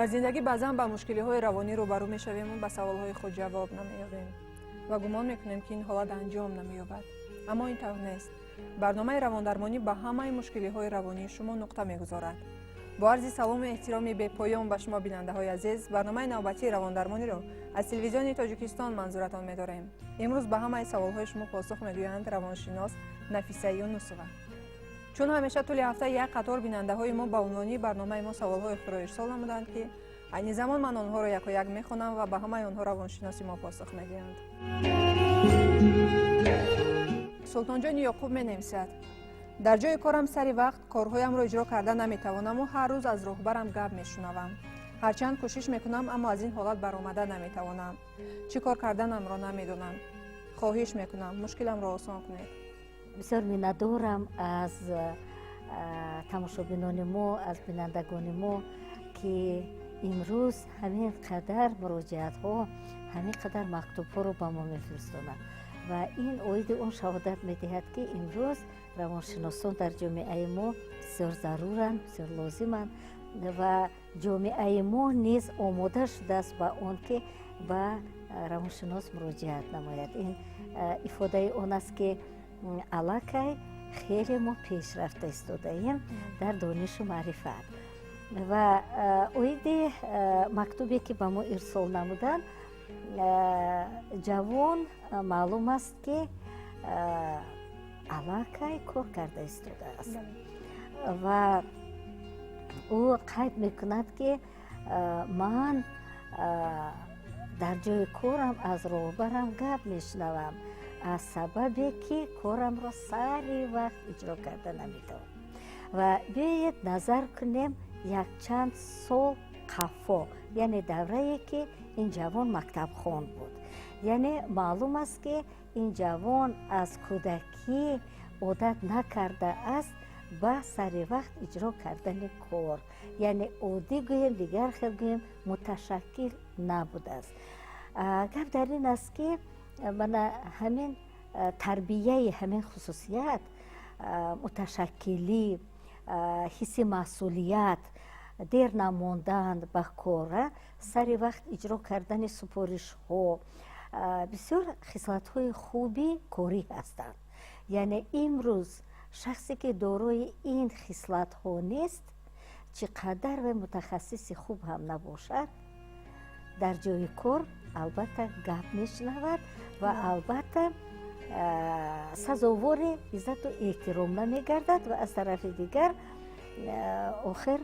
Дар зиндагӣ баъзан ба мушкилиҳои равонӣ рӯбарӯ мешавему ба саволҳои худ ҷавоб намеёбем ва гумон мекунем, ки ин ҳолат анҷом намеёбад, аммо ин тавр нест. Барномаи равондармонӣ ба ҳамаи мушкилиҳои равонии шумо нуқта мегузорад. Бо арзи салому эҳтироми бепоён ба шумо, бинандаҳои азиз, барномаи навбатии равондармониро аз Телевизиони Тоҷикистон манзуратон медорем. Имрӯз ба ҳамаи саволҳои шумо посух мегӯянд равоншинос Нафиса Юнусова. Чун ҳамеша, тӯли ҳафта як қатор бинандаҳои мо ба унвони барномаи мо саволҳои худро ирсол намуданд, ки айни замон ман онҳоро якояк мехонам ва ба ҳамаи онҳо равоншиноси мо посух мегӯянд. Султонҷони Ёқуб менависад: «Дар ҷои корам сари вақт корҳоямро иҷро карда наметавонаму ҳар рӯз аз роҳбарам гап мешунавам. Ҳарчанд кӯшиш мекунам, аммо аз ин ҳолат баромада наметавонам. Чӣ кор карданамро намедонам. Хоҳиш мекунам, мушкиламро осон кунед.» Бисёр миннатдорам аз тамошобинони мо, аз бинандагони мо, ки имрӯз ҳамин қадар муроҷиатҳо, ҳамин қадар мактубҳоро ба мо мефиристонанд ва ин оиди он шаҳодат медиҳад, ки имрӯз равоншиносон дар ҷомеаи мо бисёр заруранд, бисёр лозиманд ва ҷомеаи мо низ омода шудааст ба он, ки ба равоншинос муроҷиат намояд. Ин ифодаи он аст, ки аллакай хеле мо пешрафта истодаем дар донишу маърифат. Ва оиди мактубе, ки ба мо ирсол намуданд, ҷавон, маълум аст, ки аллакай кор карда истодааст ва ӯ қайд мекунад, ки ман дар ҷои корам аз роҳбарам гап мешунавам аз сабабе, ки корамро сари вақт иҷро карда наметавонам. Ва биёед, назар кунем якчанд сол қафо, яъне даврае, ки ин ҷавон мактабхон буд. Яъне маълум аст, ки ин ҷавон аз кӯдакӣ одат накардааст ба сари вақт иҷро кардани кор, яъне оддӣ гӯем, дигар хел гӯем, муташаккил набудааст. Гап дар ин аст, ки мана ҳамин тарбияи ҳамин хусусият, муташаккилӣ, ҳисси масъулият, дер намондан ба кора, сари вақт иҷро кардани супоришҳо бисёр хислатҳои хуби корӣ ҳастанд. Яъне имрӯз шахсе, ки дорои ин хислатҳо нест, чӣ қадар вай мутахассиси хуб ҳам набошад, дар ҷои кор албатта гап мешунавад ва албатта сазовори иззату эҳтиром намегардад. Ва аз тарафи дигар, охир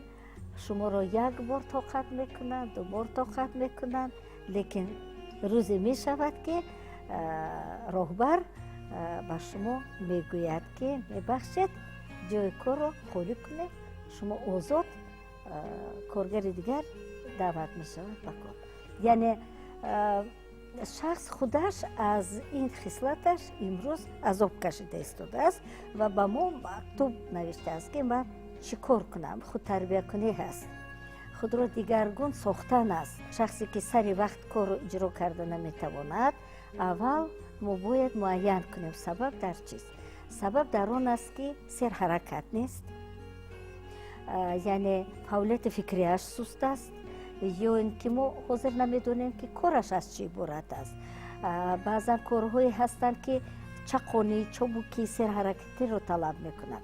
шуморо як бор тоқат мекунанд, ду бор тоқат мекунанд, лекин рӯзе мешавад, ки роҳбар ба шумо мегӯяд, ки мебахшед, ҷои корро холӣ кунед, шумо озод, коргари дигар даъват мешавад ба кор. Яъне шахс худаш аз ин хислаташ имрӯз азоб кашида истодааст ва ба мо мактуб навиштааст, ки ман чӣ кор кунам. Худтарбиякунӣ ҳаст, худро дигаргун сохтан аст. Шахсе, ки сари вақт корро иҷро карда наметавонад, аввал мо бояд муайян кунем, сабаб дар чист. Сабаб дар он аст, ки серҳаракат нест, яъне фаъолияти фикрияш суст аст, ё ин ки мо ҳозир намедонем, ки кораш аз чӣ иборат аст. Баъзан корҳое ҳастанд, ки чақонӣ, чобукӣ, серҳаракатиро талаб мекунад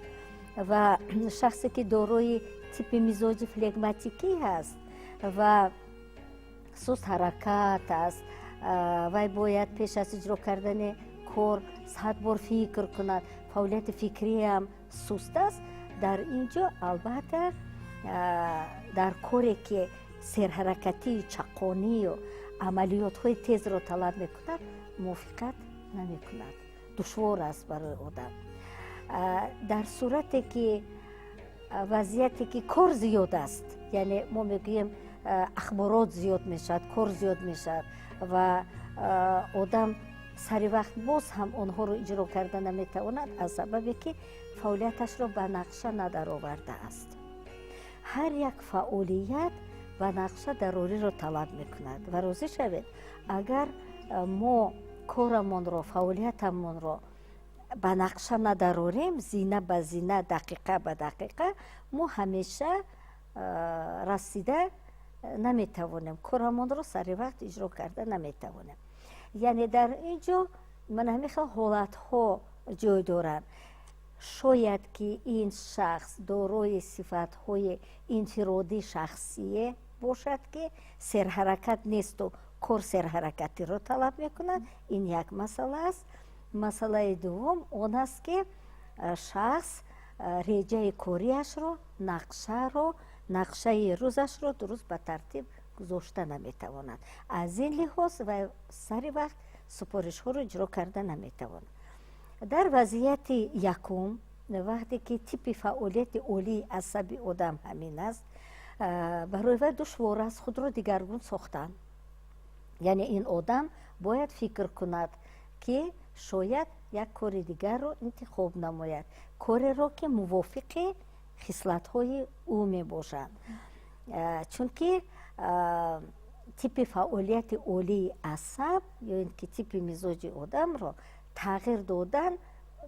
ва шахсе, ки дорои типи мизоҷи флегматикӣ ҳаст ва суст ҳаракат аст, вай бояд пеш аз иҷро кардани кор 100 бор фикр кунад, фаъолияти фикриам суст аст. Дар ин ҷо албатта дар коре, ки серҳаракатию чақонию амалиётҳои тезро талаб мекунад, мувофиқат намекунад, душвор аст барои одам. Дар сурате ки вазъияте ки кор зиёд аст, яъне мо мегӯем, ахборот зиёд мешавад, кор зиёд мешавад ва одам сари вақт боз ҳам онҳоро иҷро карда наметавонад аз сабабе, ки фаъолияташро ба нақша надаровардааст. Ҳар як фаъолият ба нақша дарориро талаб мекунад ва розӣ шавед, агар мо корамонро, фаъолиятамонро ба нақша надарорем, зина ба зина, дақиқа ба дақиқа, мо ҳамеша расида наметавонем, корамонро сари вақт иҷро карда наметавонем. Яъне дар ин ҷо ман ҳамин хел ҳолатҳо ҷой доранд. Шояд ки ин шахс дорои сифатҳои инфиродӣ шахсие бошад, ки серҳаракат несту кор серҳаракатиро талаб мекунад. Ин як масъала аст. Масъалаи дуввум он аст, ки шахс реҷаи кориашро, нақшаро, нақшаи рӯзашро дуруст ба тартиб гузошта наметавонад. Аз ин лиҳоз ва сари вақт супоришҳоро иҷро карда наметавонад. Дар вазъияти якум, вақте ки типи фаъолияти олии асаби одам ҳамин аст, барои вай душвор аст худро дигаргун сохтан. Яъне ин одам бояд фикр кунад, ки шояд як кори дигарро интихоб намояд, кореро, ки мувофиқи хислатҳои ӯ мебошанд, чунки типи фаъолияти олии асаб ё ин ки типи мизоҷи одамро тағйир додан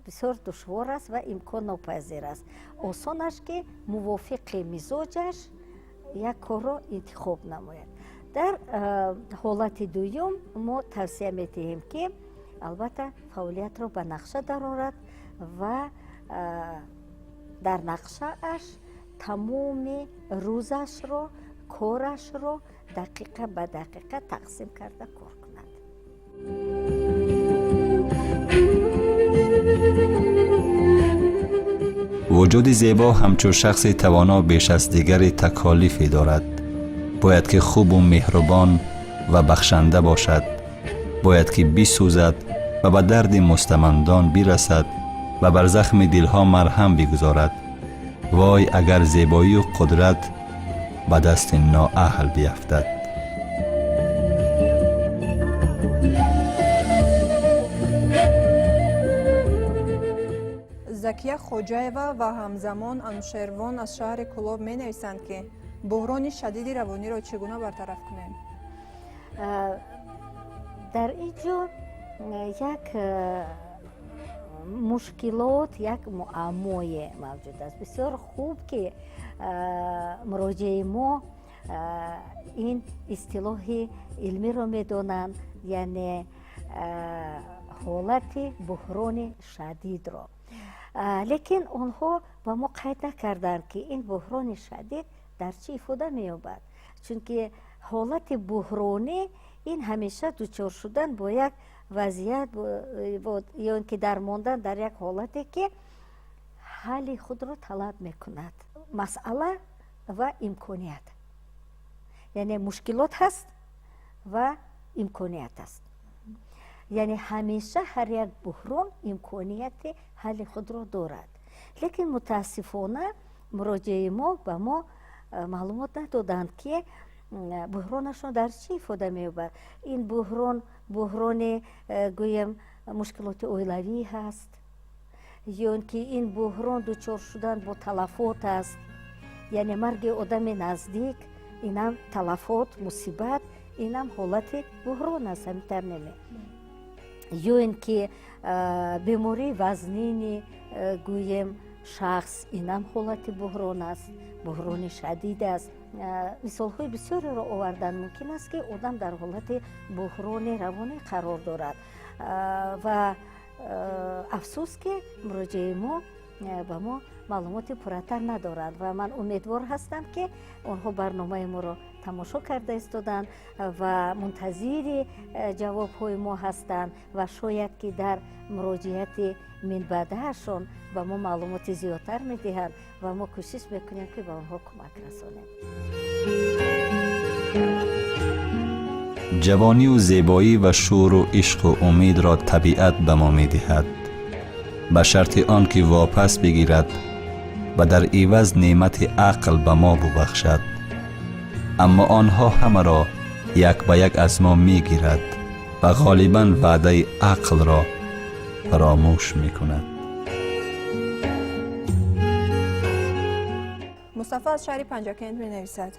бисёр душвор аст ва имконнопазир аст. Осонаш, ки мувофиқи мизоҷаш як корро интихоб намояд. Дар ҳолати дуюм мо тавсия медиҳем, ки албатта фаъолиятро ба нақша дарорад ва дар нақшааш тамоми рӯзашро, корашро дақиқа ба дақиқа тақсим карда кор кунад. Вуҷуди зебо ҳамчун шахси тавоно беш аз дигари таколифе дорад. Бояд ки хубу меҳрубон ва бахшанда бошад, бояд ки бисӯзад ва ба дарди мустамандон бирасад ва бар захми дилҳо марҳам бигузорад. Вой, агар зебоию қудрат ба дасти ноаҳл биафтад. Закия Хоҷаева ва ҳамзамон Анушервон аз шаҳри Кӯлоб менависанд, ки буҳрони шадиди равониро чӣ гуна бартараф кунем? Дар ин ҷо як мушкилот, як муаммое мавҷуд аст. Бисёр хуб, ки муроҷиаи мо ин истилоҳи илмиро медонанд, яъне ҳолати буҳрони шадидро. Лекин онҳо ба мо қайд накарданд, ки ин буҳрони шадид дар чӣ ифода меёбад, чунки ҳолати буҳронӣ ин ҳамеша дучор шудан бо як вазъият ё ин ки дармондан дар як ҳолате, ки ҳалли худро талаб мекунад. Масъала ва имконият, яъне мушкилот ҳаст ва имконият аст. Яъне ҳамеша ҳар як буҳрон имконияти ҳалли худро дорад. Лекин мутаассифона муроҷиаи мо ба мо маълумот надоданд, ки буҳронашон дар чӣ ифода меёбад. Ин буҳрон буҳрони, гӯем, мушкилоти оилавӣ ҳаст, ё ин ки ин буҳрон дучор шудан бо талафот аст, яъне марги одами наздик, инам талафот, мусибат, инам ҳолати буҳрон аст, ҳамин неме, ё ин ки бемории вазнини, гӯем, шахс, инам ҳолати буҳрон аст, буҳрони шадид аст. Мисолҳои бисёреро овардан мумкин аст, ки одам дар ҳолати буҳрони равонӣ қарор дорад. Ва афсӯс, ки муроҷиаи мо ба мо маълумоти пурратар надоранд ва ман умедвор ҳастам, ки онҳо барномаи моро тамошо карда истоданд ва мунтазири ҷавобҳои мо ҳастанд ва шояд ки дар муроҷиати минбаъдаашон ба мо маълумоти зиёдтар медиҳанд ва мо кӯшиш мекунем, ки ба онҳо кӯмак расонем. Ҷавонию зебоӣ ва шӯру ишқу умедро табиат ба мо медиҳад, ба шарти он ки вопас бигирад ва дар иваз неъмати ақл ба мо бубахшад. Аммо онҳо ҳамаро як ба як аз мо мегирад ва ғолибан ваъдаи ақлро фаромӯш мекунад. Мустафо аз шаҳри Панҷакент менависад: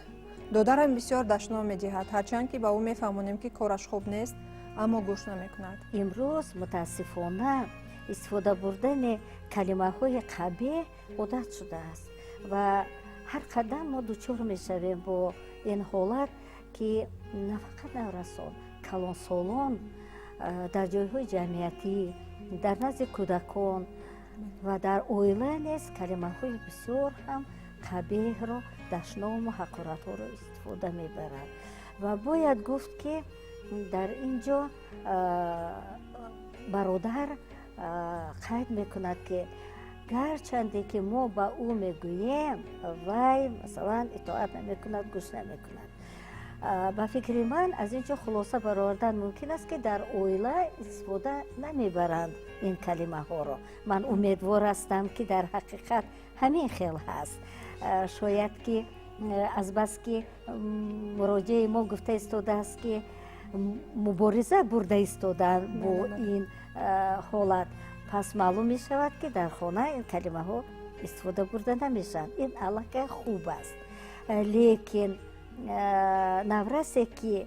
додарам бисёр дашном медиҳад, ҳарчанд ки ба ӯ мефаҳмонем, ки кораш хуб нест, аммо гӯш намекунад. Имрӯз мутаассифона истифода бурдани калимаҳои қабеҳ одат шудааст ва Ҳар қадам мо дучор мешавем бо ин ҳолат, ки на фақат наврасон, калонсолон дар ҷойҳои ҷамъиятӣ, дар назди кӯдакон ва дар оила низ калимаҳои бисёр ҳам қабеҳро, дашному ҳақоратҳоро истифода мебаранд. Ва бояд гуфт, ки дар ин ҷо бародар қайд мекунад, ки гарчанде ки мо ба ӯ мегӯем, вай, масалан, итоат намекунад, гӯш намекунад. Ба фикри ман, аз ин ҷо хулоса баровардан мумкин аст, ки дар оила истифода намебаранд ин калимаҳоро. Ман умедвор ҳастам, ки дар ҳақиқат ҳамин хел ҳаст. Шояд ки азбаски муроҷиаи мо гуфта истодааст, ки мубориза бурда истодаанд бо ин ҳолат, пас маълум мешавад, ки дар хона ин калимаҳо истифода бурда намешаванд. Ин аллакай хуб аст, лекин наврасе, ки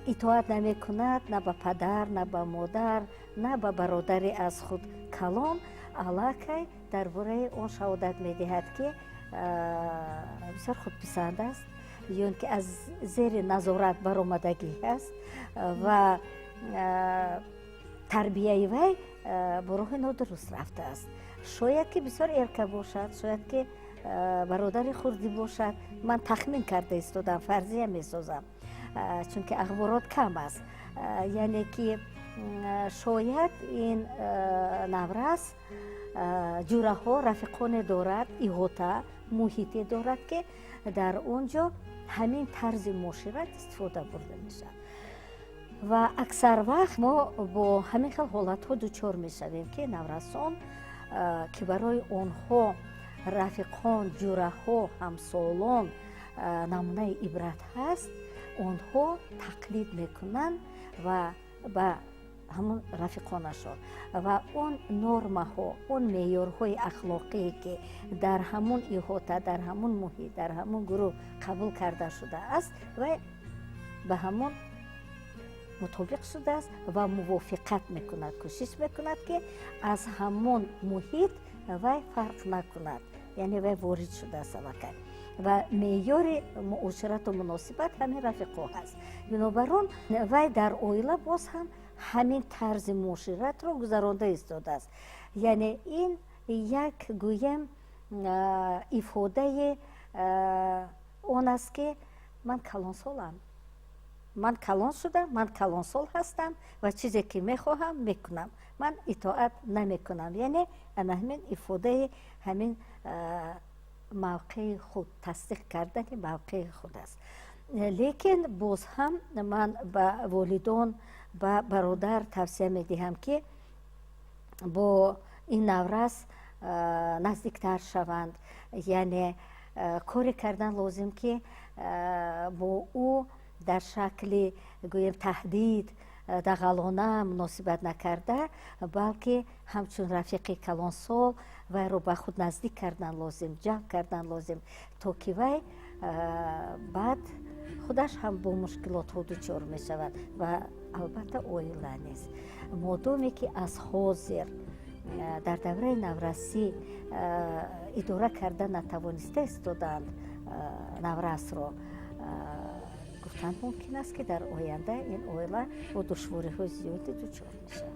итоат намекунад на ба падар, на ба модар, на ба бародари аз худ калон, аллакай дар бораи он шаҳодат медиҳад, ки бисёр худписанд аст ё ин ки аз зери назорат баромадагӣ аст ва тарбияи вай бо роҳи нодуруст рафтааст. Шояд ки бисёр эрка бошад, шояд ки бародари хурдӣ бошад. Ман тахмин карда истодам, фарзия месозам, чунки ахборот кам аст. Яъне ки шояд ин наврас ҷураҳо, рафиқоне дорад, иҳота, муҳите дорад, ки дар он ҷо ҳамин тарзи муошират истифода бурда мешавад. Ва аксар вақт мо бо ҳамин хел ҳолатҳо дучор мешавем, ки наврасон, ки барои онҳо рафиқон, ҷураҳо, ҳамсолон намунаи ибрат ҳаст, онҳо тақлид мекунанд ва ба ҳамон рафиқонашон ва он нормаҳо, он меъёрҳои ахлоқие, ки дар ҳамон иҳота, дар ҳамон муҳит, дар ҳамон гурӯҳ қабул карда шудааст, ва ба ҳамон мутобиқ шудааст ва мувофиқат мекунад, кӯшиш мекунад, ки аз ҳамон муҳит вай фарқ накунад. Яъне вай ворид шудааст аллакай ва меъёри муоширату муносибат ҳамин рафиқҳо ҳаст. Бинобар он вай дар оила боз ҳам ҳамин тарзи муоширатро гузаронда истодааст. Яъне ин як, гӯем, ифодаи он аст, ки ман калонсолам, ман калон шудам, ман калонсол ҳастам ва чизе ки мехоҳам, мекунам, ман итоат намекунам. Яъне ана ҳамин ифодаи ҳамин мавқеи худ, тасдиқ кардани мавқеи худ аст. Лекин боз ҳам ман ба волидон, ба бародар тавсия медиҳам, ки бо ин наврас наздиктар шаванд. Яъне коре кардан лозим, ки бо ӯ дар шакли, гӯем, таҳдид, дағалона муносибат накарда, балки ҳамчун рафиқи калонсол вайро ба худ наздик кардан лозим, ҷалб кардан лозим, то ки вай баъд худаш ҳам бо мушкилотҳо дучор мешавад ва албатта оила низ. Модоме ки аз ҳозир дар давраи наврасӣ идора карда натавониста истодаанд наврасро, гуфтан мумкин аст, ки дар оянда ин оила бо душвориҳои зиёде дучор мешавад.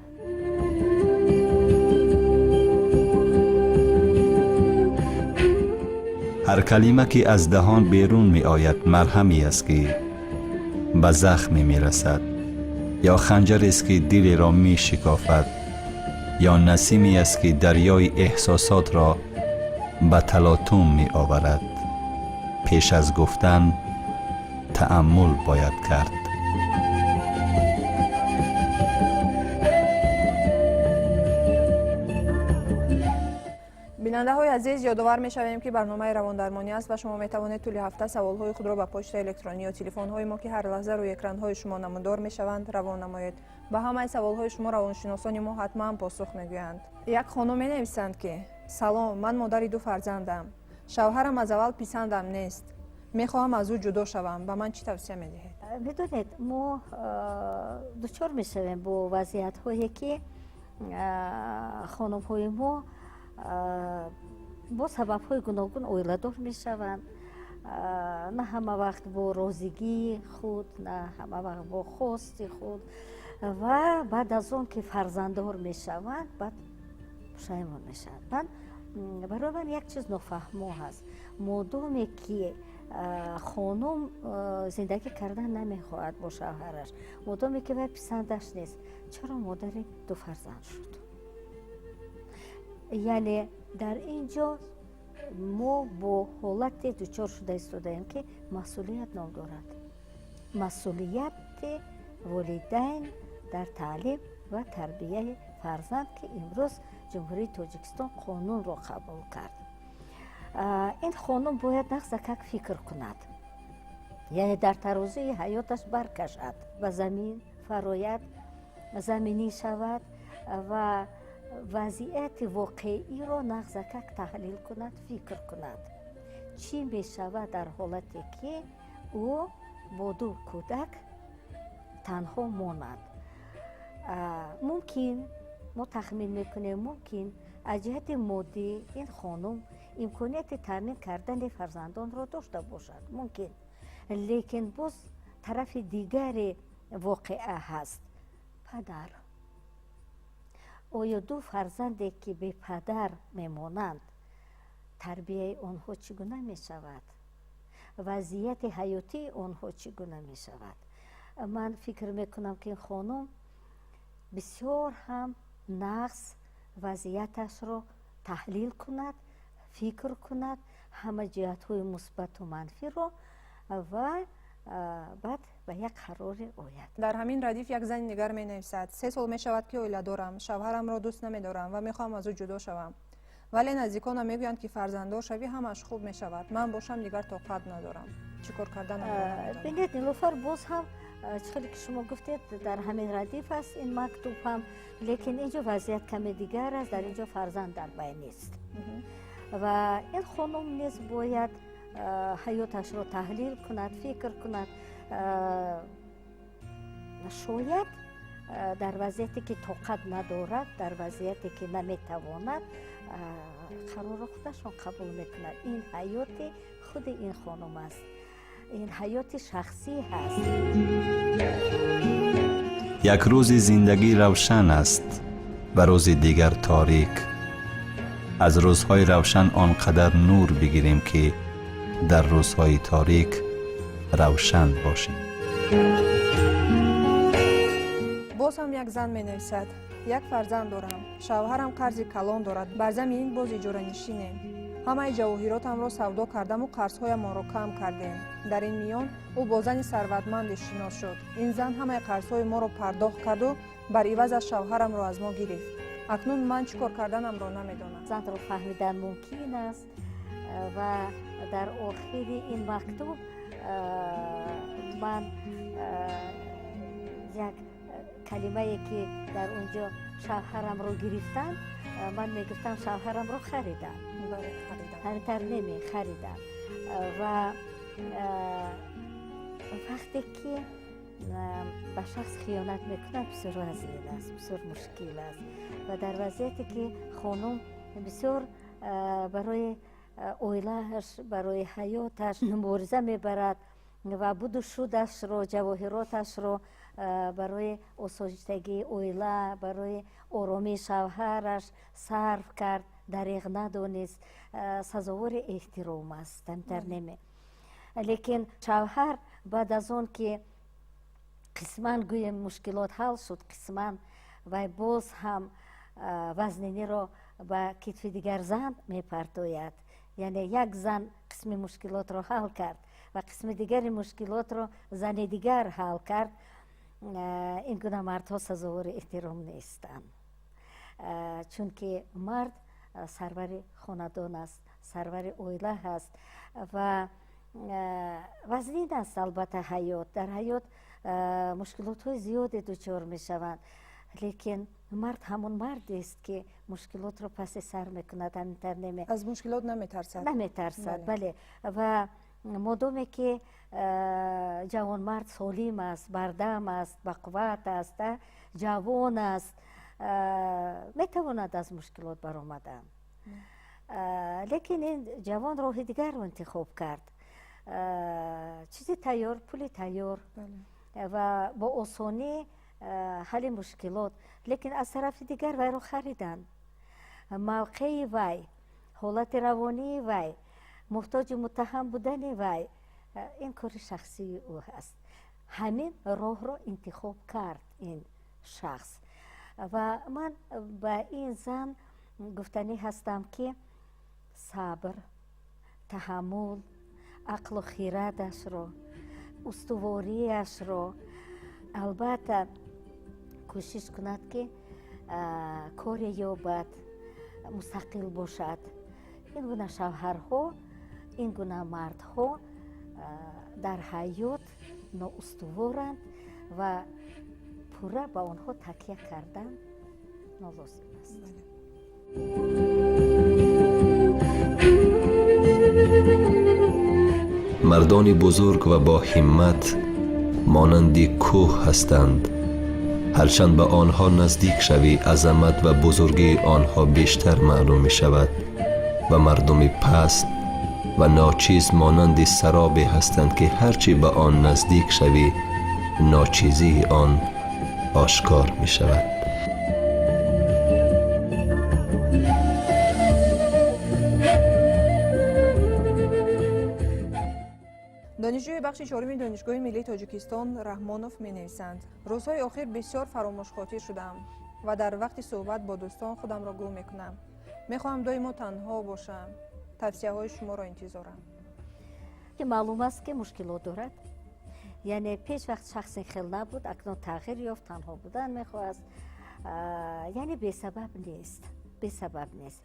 Ҳар калима, ки аз даҳон берун меояд, марҳаме аст, ки ба захме мерасад, ё ханҷарест, ки дилеро мешикофад, ё насиме аст, ки дарёи эҳсосотро ба талотум меоварад. Пеш аз гуфтан тааммул бояд кард. Бинандаҳои азиз, ёдовар мешавем, ки барномаи равондармонӣ аст ва шумо метавонед тӯли ҳафта саволҳои худро ба почтаи электронӣ ё телефонҳои мо, ки ҳар лаҳза рӯи экранҳои шумо намудор мешаванд, равон намоед. Ба ҳамаи саволҳои шумо равоншиносони мо ҳатман посух мегӯянд. Як хонум менависанд, ки: «Салом, ман модари ду фарзандам. Шавҳарам аз аввал писандам нест, мехоҳам аз ӯ ҷудо шавам. Ба ман чӣ тавсия медиҳед?» Медонед, мо дучор мешавем бо вазъиятҳое, ки хонумҳои мо Бо сабабҳои гуногун оиладор мешаванд, на ҳама вақт бо розигии худ, на ҳама вақт бо хости худ, ва баъд аз он ки фарзанддор мешаванд, баъд пушаймон мешаванд. Ман, барои ман як чиз нофаҳмо ҳаст: модоме ки хонум зиндагӣ кардан намехоҳад бо шавҳараш, модоме ки вай писандаш нест, чаро модари ду фарзанд шуд? Яъне дар ин ҷо мо бо ҳолате дучор шуда истодаем, ки масъулият ном дорад, масъулияти волидайн дар таълим ва тарбияи фарзанд, ки имрӯз Ҷумҳурии Тоҷикистон қонунро қабул кард. Ин хонум бояд нағзакак фикр кунад, яъне дар тарозуи ҳаёташ баркашад, ба замин фарояд, заминӣ шавад ва вазъияти воқеиро нағзакак таҳлил кунад, фикр кунад, чӣ мешавад дар ҳолате ки ӯ бо ду кӯдак танҳо монад. Мумкин, мо тахмин мекунем, мумкин аз ҷиҳати моддӣ ин хонум имконияти таъмин кардани фарзандонро дошта бошад, мумкин. Лекин боз тарафи дигари воқеа ҳаст: падар. Оё ду фарзанде ки бепадар мемонанд, тарбияи онҳо чӣ гуна мешавад, вазъияти ҳаётии онҳо чӣ гуна мешавад? Ман фикр мекунам, ки ин хонум бисёр ҳам нағз вазъияташро таҳлил кунад, фикр кунад ҳама ҷиҳатҳои мусбату манфиро ва баъд ба як қароре ояд. Дар ҳамин радиф як зани дигар менависад: 3 сол мешавад, ки оила дорам. Шавҳарамро дӯст намедорам ва мехоҳам аз ӯ ҷудо шавам, вале наздиконам мегӯянд, ки фарзанддор шавӣ, ҳамааш хуб мешавад. Ман бошам, дигар тоқат надорам, чӣ кор карданам? Бинед, Нилуфар, боз ҳам чӣ хеле ки шумо гуфтед, дар ҳамин радиф аст ин мактуб ҳам, лекин ин ҷо вазъият каме дигар аст. Дар ин ҷо фарзанд дар байн нест ва ин хонум низ бояд ҳаёташро таҳлил кунад, фикр кунад. Шояд дар вазъияте ки тоқат надорад, дар вазъияте ки наметавонад, қарорро худашон қабул мекунад. Ин ҳаёти худи ин хонум аст, ин ҳаёти шахсӣ ҳаст. Як рӯзи зиндагӣ равшан аст ва рӯзи дигар торик. Аз рӯзҳои равшан он қадар нур бигирем, ки дар рӯзҳои торик равшан бошем. Боз ҳам як зан менависад: як фарзанд дорам, шавҳарам қарзи калон дорад, бар зами ин боз иҷоранишинем. Ҳамаи ҷавоҳиротамро савдо кардаму қарзҳоямонро кам кардем. Дар ин миён ӯ бо зани сарватманде шинос шуд. Ин зан ҳамаи қарзҳои моро пардохт карду бар ивазаш шавҳарамро аз мо гирифт. Акнун ман чӣ кор карданамро намедонам. Занро фаҳмидан мумкин аст ва дар охири ин мактуб ман як калимае, ки дар он ҷо шавҳарамро гирифтан, ман мегуфтам, шавҳарамро харидам, ҳаминтар неме, харидам. Ва вақте ки ба шахс хиёнат мекунад, бисёр вазин аст, бисёр мушкил аст. Ва дар вазъияте ки хонум бисёр барои оилааш, барои ҳаёташ мубориза мебарад ва буду шудашро, ҷавоҳироташро барои осоиштагии оила, барои оромии шавҳараш сарф кард, дареғ надонист, сазовори эҳтиром аст, ҳамтар неме? Лекин шавҳар баъд аз он ки қисман, гӯем, мушкилот ҳал шуд, қисман, вай боз ҳам вазниниро ба китфи дигар зан мепартояд. Яъне як зан қисми мушкилотро ҳал кард ва қисми дигари мушкилотро зани дигар ҳал кард. Ин гуна мардҳо сазовори эҳтиром нестанд, чунки мард сарвари хонадон аст, сарвари оила ҳаст ва вазнин аст албатта ҳаёт. Дар ҳаёт мушкилотҳои зиёде дучор мешаванд, лекин мард ҳамон мардест, ки мушкилотро паси сар мекунад, ҳаминтар неме? Аз мушкилот наметарсад. Наметарсад, бале. Ва модоме ки ҷавонмард солим аст, бардам аст, бақувват аст, ҷавон аст, метавонад аз мушкилот баромадан. Лекин ин ҷавон роҳи дигарро интихоб кард. Чизи тайёр, пули тайёр ва бо осонӣ ҳалли мушкилот. Лекин аз тарафи дигар вайро хариданд. Мавқеи вай, ҳолати равонии вай, муҳтоҷи муттаҳам будани вай, ин кори шахсии ӯ аст. Ҳамин роҳро интихоб кард ин шахс. Ва ман ба ин зан гуфтанӣ ҳастам, ки сабр, таҳаммул, ақлу хирадашро, устувориашро албатта кӯшиш кунад, ки коре ёбад, мустақил бошад. Ин гуна шавҳарҳо, ин гуна мардҳо дар ҳаёт ноустуворанд ва пурра ба онҳо такя кардан нолозим аст. Мардони бузург ва бо ҳиммат монанди кӯҳ ҳастанд. Ҳарчанд ба онҳо наздик шавӣ, азамат ва бузургии онҳо бештар маълум мешавад ва мардуми паст ва ночиз монанди саробе ҳастанд, ки ҳарчи ба он наздик шавӣ, ночизии он ошкор мешавад. Донишҷӯи бахши чоруми Донишгоҳи миллии Тоҷикистон Раҳмонов менависанд: рӯзҳои охир бисёр фаромӯшхотир шудам ва дар вақти суҳбат бо дӯстон худамро гум мекунам. Мехоҳам доимо танҳо бошам. Тавсияҳои шуморо интизорам. Маълум аст, ки мушкилот дорад. Яъне пеш вақт шахси хел набуд, акнун тағйир ёфт, танҳо будан мехоҳад. Яъне бесабаб нест, бесабаб нест.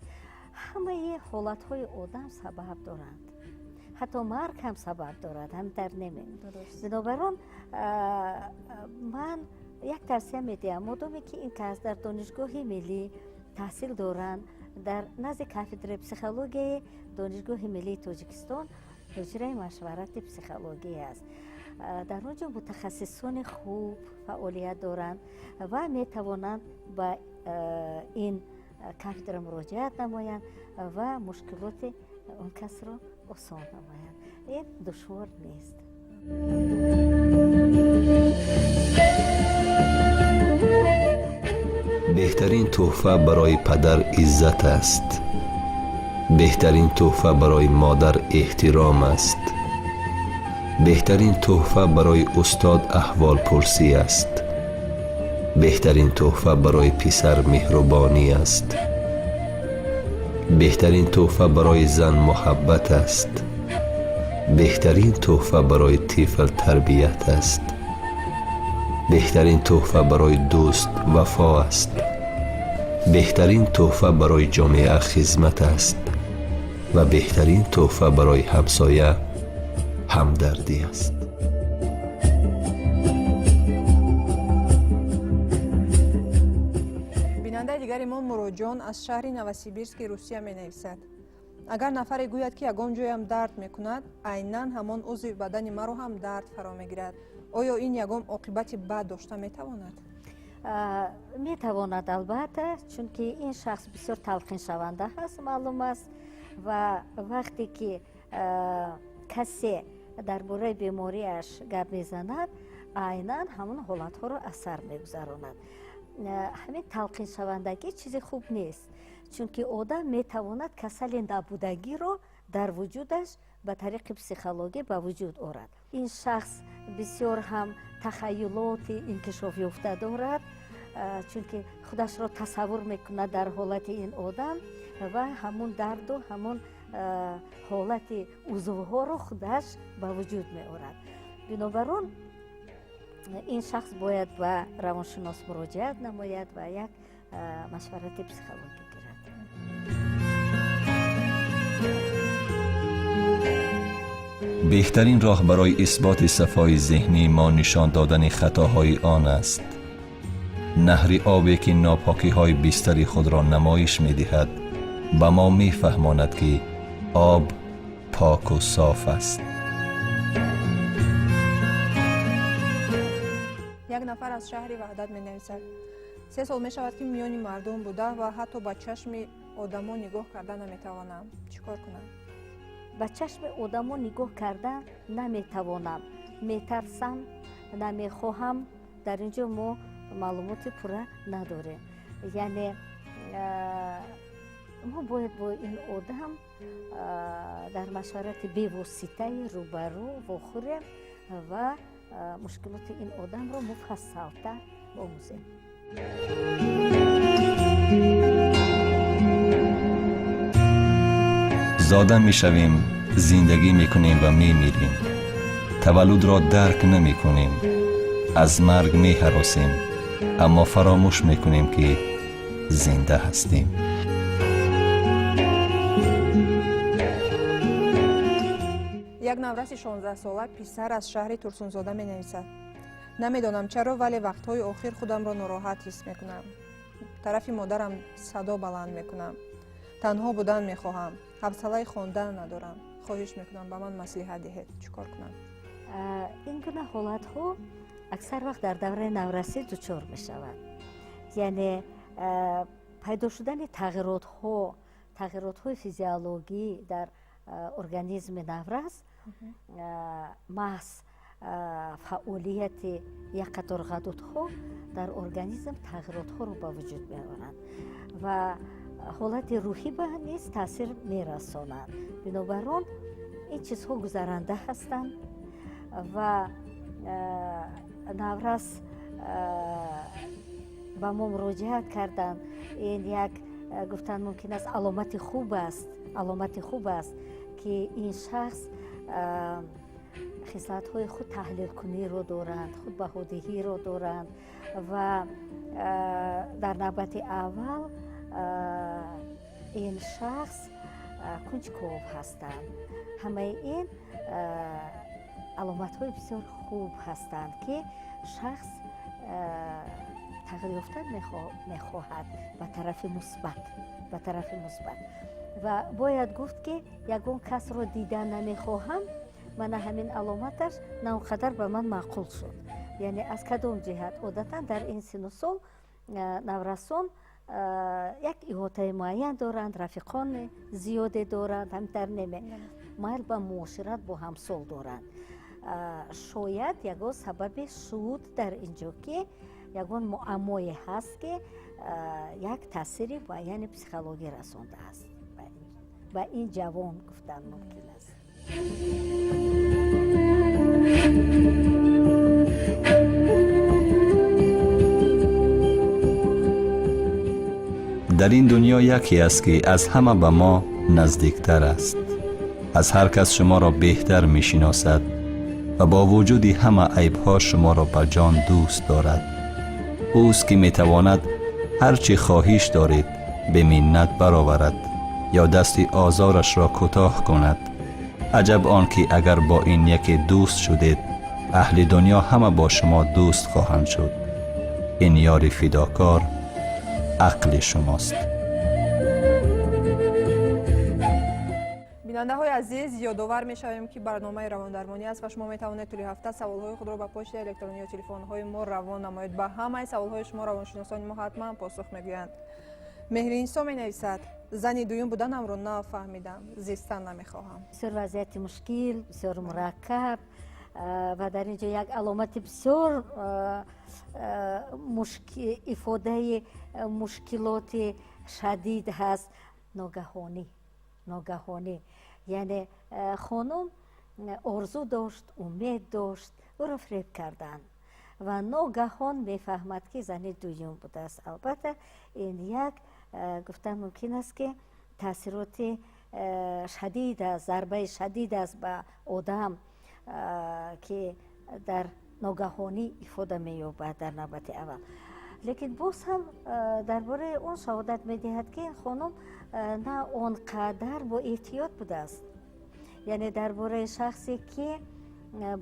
Ҳамаи ҳолатҳои одам сабаб доранд. Ҳатто марг ҳам сабаб дорад, ҳамтар неме. Бинобар он ман як тавсия медиҳам: модоме ки ин кас дар Донишгоҳи миллӣ таҳсил доранд, дар назди кафедраи психологияи Донишгоҳи миллии Тоҷикистон ҳуҷраи машварати психология аст. Дар он ҷо мутахассисони хуб фаъолият доранд ва метавонанд ба ин кафедра муроҷиат намоянд ва мушкилоти он касро осон намоянд. Ин душвор нест. Беҳтарин тӯҳфа барои падар иззат аст. Беҳтарин тӯҳфа барои модар эҳтиром аст. Беҳтарин тӯҳфа барои устод аҳволпурсӣ аст. Беҳтарин тӯҳфа барои писар меҳрубонӣ аст. Беҳтарин тӯҳфа барои зан муҳаббат аст. Беҳтарин тӯҳфа барои тифл тарбият аст. Беҳтарин тӯҳфа барои дӯст вафо аст. Беҳтарин тӯҳфа барои ҷомеа хизмат аст ва беҳтарин тӯҳфа барои ҳамсоя ҳамдардӣ аст. Бинандаи дигари мо Муроҷон аз шаҳри Новосибирски Русия менависад: агар нафаре гӯяд, ки ягон ҷоям дард мекунад, айнан ҳамон узви бадани маро ҳам дард фаро мегирад. Оё ин ягон оқибати бад дошта метавонад? Метавонад, албатта, чунки ин шахс бисёр талқиншаванда ҳаст, маълум аст, ва вақте ки касе дар бораи бемориаш гап мезанад, айнан ҳамон ҳолатҳоро асар мегузаронад. Ҳамин талқиншавандагӣ чизи хуб нест, чунки одам метавонад касали набудагиро дар вуҷудаш ба тариқи психологӣ ба вуҷуд орад. Ин шахс бисёр ҳам тахаюлоти инкишофёфта дорад, чунки худашро тасаввур мекунад дар ҳолати ин одам ва ҳамун дарду ҳамун ҳолати узвҳоро худаш ба вуҷуд меорад. Бинобар он ин шахс бояд ба равоншинос муроҷиат намояд ва як машварати психологӣ гирад. Беҳтарин роҳ барои исботи сафои зеҳнии мо нишон додани хатоҳои он аст. Наҳри обе, ки нопокиҳои бистари худро намоиш медиҳад, ба мо мефаҳмонад, ки об поку соф аст. Як нафар аз шаҳри Ваҳдат менависад: 3 сол мешавад, ки миёни мардум буда ва ҳатто ба чашми одамо нигоҳ карда наметавонам. Чӣ кор кунам? Ба чашми одамо нигоҳ карда наметавонам, метарсам, намехоҳам. Дар ин ҷо мо маълумоти пурра надорем. Яъне мо бояд бо ин одам дар машварати бевоситаи рӯбарӯ вохӯрем ва мушкилоти ин одамро муфассалтар омӯзем. Зода мешавем, зиндагӣ мекунем ва мемирем. Таваллудро дарк намекунем, аз марг меҳаросем, аммо фаромӯш мекунем, ки зинда ҳастем. Як навраси 16сола писар аз шаҳри Турсунзода менависад: намедонам чаро, вале вақтҳои охир худамро нороҳат ҳис мекунам. Тарафи модарам садо баланд мекунам. Танҳо будан мехоҳам, ҳавсалаи хондан надорам. Хоҳиш мекунам, ба ман маслиҳат диҳед, чӣ кор кунам? Ин гуна ҳолатҳо аксар вақт дар давраи наврасӣ дучор мешаванд. Яъне пайдо шудани тағйиротҳои физиологӣ дар организми наврас, маҳз фаъолияти як қатор ғадудҳо дар организм тағйиротҳоро ба вуҷуд меоранд ва ҳолати рӯҳӣ ба низ таъсир мерасонанд. Бинобар он ин чизҳо гузаранда ҳастанд ва наврас ба мо муроҷиат карданд. Ин як, гуфтан мумкин аст, аломати хуб аст, аломати хуб аст, ки ин шахс хислатҳои худ таҳлилкуниро доранд, худбаҳодиҳиро доранд ва дар навбати аввал ин шахс кунҷков ҳастанд. Ҳамаи ин аломатҳои бисёр хуб ҳастанд, ки шахс тағйир ёфтан мехоҳад ба тарафи мусбат, ба тарафи мусбат. Ва бояд гуфт, ки ягон касро дидан намехоҳам, мана ҳамин аломаташ на он қадар ба ман маъқул шуд. Яъне аз кадом ҷиҳат? Одатан дар ин сину сол наврасон як иҳотаи муайян доранд, рафиқони зиёде доранд, ҳаминтар неме, майл ба муошират бо ҳамсол доранд. Шояд ягон сабабе шуд дар ин ҷо, ки ягон муаммое ҳаст, ки як таъсири муайяни психологӣ расондааст ба ин ҷавон, гуфтан мумкин аст. Дар ин дунё яке аст, ки аз ҳама ба мо наздиктар аст, аз ҳар кас шуморо беҳтар мешиносад ва бо вуҷуди ҳама айбҳо шуморо ба ҷон дӯст дорад. Ӯст, ки метавонад ҳар чӣ хоҳиш доред, беминнат бароварад ё дасти озорашро кӯтоҳ кунад. Аҷаб он ки агар бо ин яке дӯст шудед, аҳли дунё ҳама бо шумо дӯст хоҳанд шуд. Ин ёри фидокор ақли шумост. Бинандаҳои азиз, ёдовар мешавем, ки барномаи равондармонӣ аст ва шумо метавонед тӯли ҳафта саволҳои худро ба почтаи электронӣ ё телефонҳои мо равон намоед. Ба ҳамаи саволҳои шумо равоншиносони мо ҳатман посух мегӯянд. Меҳринисо менависад: зани дуюм буданамро нафаҳмидам, зистан намехоҳам. Бисёр вазъияти мушкил, бисёр мураккаб ва дар ин ҷо як аломати бисёр ифодаи мушкилоти шадид ҳаст: ногаҳонӣ, ногаҳонӣ. Яъне хонум орзу дошт, умед дошт, ӯро фиреб карданд ва ногаҳон мефаҳмад, ки зани дуюм будааст. Албатта, ин як, гуфтан мумкин аст, ки таъсироти шадид аст, зарбаи шадид аст ба одам, ки дар ногаҳонӣ ифода меёбад дар навбати аввал. Лекин боз ҳам дар бораи он шаҳодат медиҳад, ки ин хонум на он қадар бо эҳтиёт будааст. Яъне дар бораи шахсе, ки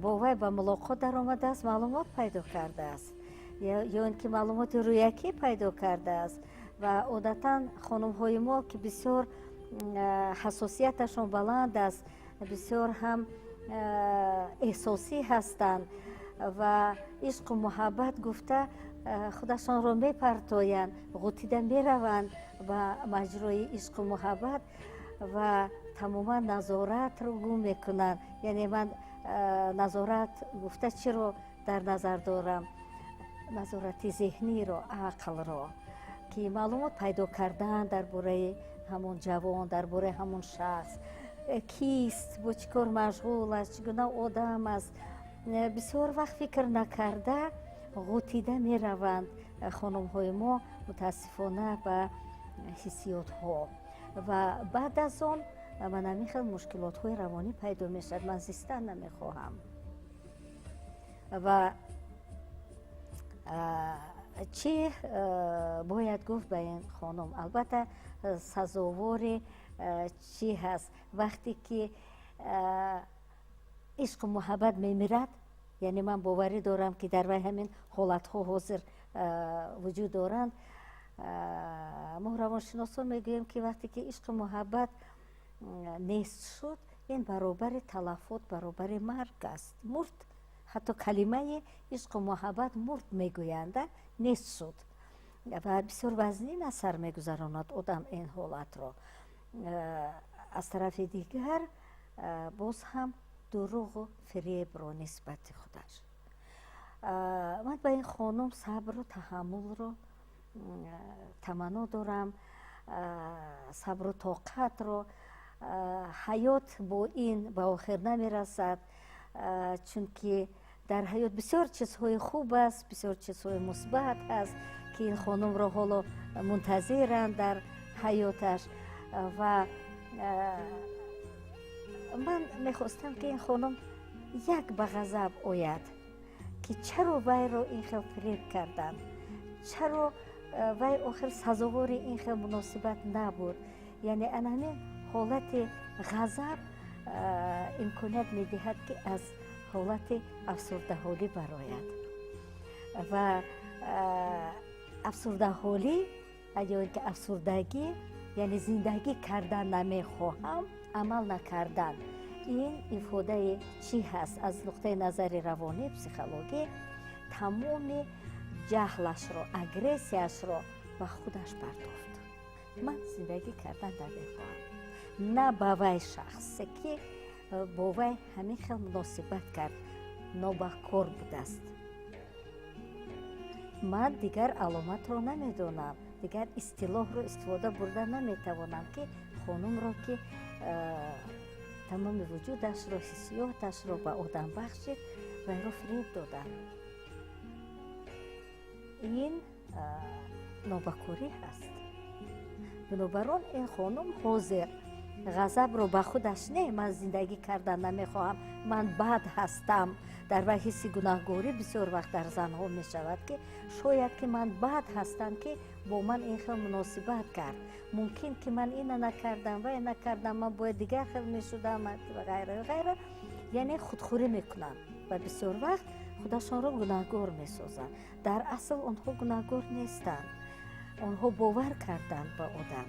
бо вай ба мулоқот даромадааст, маълумот пайдо кардааст ё ин ки маълумоти рӯякӣ пайдо кардааст. Ва одатан хонумҳои мо, ки бисёр ҳассосияташон баланд аст, бисёр ҳам эҳсосӣ ҳастанд ва ишқу муҳаббат гуфта худашонро мепартоянд, ғутида мераванд. Ба маҷрои ишқу муҳаббат ва тамоман назоратро гум мекунанд. Яъне ман назорат гуфта чиро дар назар дорам? Назорати зеҳниро, ақлро, ки маълумот пайдо кардан дар бораи ҳамон ҷавон, дар бораи ҳамон шахс, кист, бо чӣ кор машғул аст, чӣ гуна одам аст. Бисёр вақт фикр накарда ғутида мераванд хонумҳои мо, мутаассифона, ба ҳиссиётҳо ва баъд аз он ман ҳамин хел мушкилотҳои равонӣ пайдо мешавад: ман зистан намехоҳам. Ва чӣ бояд гуфт ба ин хонум? Албатта, сазовори чӣ ҳаст? Вақте ки ишқу муҳаббат мемирад, яъне ман боварӣ дорам, ки дар вай ҳамин ҳолатҳо ҳозир вуҷуд доранд. Мо равоншиносон мегӯем, ки вақте ки ишқу муҳаббат нест шуд, ин баробари талафот, баробари марг аст. Мурд, ҳатто калимаи ишқу муҳаббат мурд мегӯянда, нест шуд ва бисёр вазнин асар мегузаронад одам ин ҳолатро. Аз тарафи дигар, боз ҳам дурӯғу фиребро нисбати худаш. Ман ба ин хонум сабру таҳаммулро таманно дорам, сабру тоқатро. Ҳаёт бо ин ба охир намерасад, чунки дар ҳаёт бисёр чизҳои хуб аст, бисёр чизҳои мусбат ҳаст, ки ин хонумро ҳоло мунтазиранд дар ҳаёташ. Ва ман мехостам, ки ин хонум як ба ғазаб ояд, ки чаро вайро ин хел фиреб карданд, чаро вай охир сазовори ин хел муносибат набуд. Яъне ана ҳамин ҳолати ғазаб имконият медиҳад, ки аз ҳолати афсурдаҳолӣ барояд. Ва афсурдаҳолӣ ё ин ки афсурдагӣ, яъне зиндагӣ кардан намехоҳам, амал накардан, ин ифодаи чӣ ҳаст аз нуқтаи назари равонӣ, психологӣ? Тамоми ҷаҳлашро, агрессияшро ба худаш партофт: ман зиндагӣ кардан намехоҳам, на ба вай шахсе, ки бо вай ҳамин хел муносибат кард, нобакор будааст. Ман дигар аломатро намедонам, дигар истилоҳро истифода бурда наметавонам, ки хонумро, ки тамоми вуҷудашро, ҳиссиёташро ба одам бахшид, вайро фиреб доданд. Ин нобакорӣ ҳаст. Бинобар он ин хонум ҳозир ғазабро ба худаш не, ман зиндагӣ кардан намехоҳам, ман бад ҳастам. Дар вай ҳисси гунаҳгорӣ бисёр вақт дар занҳо мешавад, ки шояд ки ман бад ҳастам, ки бо ман ин хел муносибат кард, мумкин ки ман ина накардам, вай накардам, ман бояд дигар хел мешудам ва ғайра ғайра. Яъне худхӯрӣ мекунанд ва бисёр вақт худашонро гунаҳгор месозанд. Дар асл онҳо гунаҳгор нестанд, онҳо бовар карданд ба одам.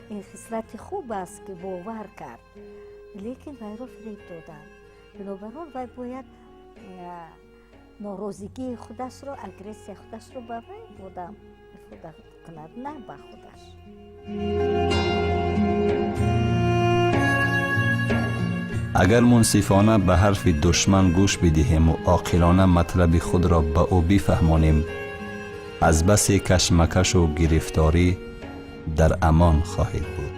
Ин хислати хуб аст, ки бовар кард, лекин вайро фиреб доданд. Бинобар он вай бояд норозигии худашро, агрессия худашро ба вай одам ифода кунад, на ба худаш. Агар мунсифона ба ҳарфи душман гӯш бидиҳему оқилона матлаби худро ба ӯ бифаҳмонем, аз басе кашмакашу гирифторӣ дар амон хоҳед буд.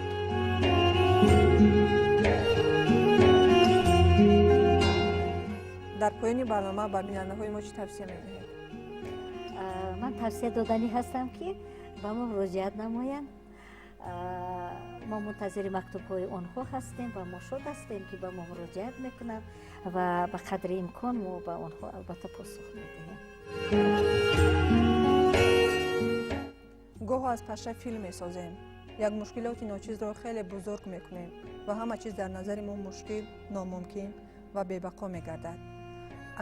Дар поёни барнома ба бинандаҳои мо чӣ тавсия медиҳед? Ман тавсия доданӣ ҳастам, ки ба мо муроҷиат намоянд. Мо мунтазири мактубҳои онҳо ҳастем ва мо шод ҳастем, ки ба мо муроҷиат мекунанд ва ба қадри имкон мо ба онҳо албатта посух медиҳем. Гоҳо аз паша филм месозем, як мушкилоти ночизро хеле бузург мекунем ва ҳама чиз дар назари мо мушкил, номумкин ва бебақо мегардад.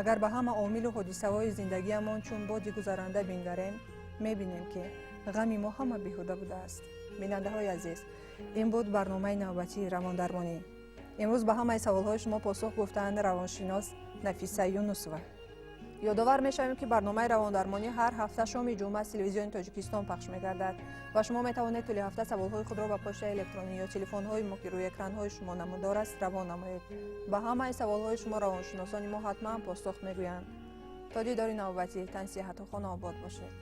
Агар ба ҳама омилу ҳодисаҳои зиндагиамон чун боди гузаранда бингарем, мебинем, ки ғами мо ҳама беҳуда будааст. Бинандаҳои азиз, ин буд барномаи навбатии равондармонӣ. Имрӯз ба ҳамаи саволҳои шумо посух гуфтанд равоншинос Нафиса Юнусова. Ёдовар мешавем, ки барномаи равондармонӣ ҳар ҳафта шоми ҷумъа аз Телевизиони Тоҷикистон пахш мегардад ва шумо метавонед тӯли ҳафта саволҳои худро ба почтаи электронӣ ё телефонҳои мо, ки рӯи экранҳои шумо намудор аст, равон намоед. Ба ҳамаи саволҳои шумо равоншиносони мо ҳатман посух мегӯянд. То дидори навбатӣ, тансиҳату хонаобод бошед.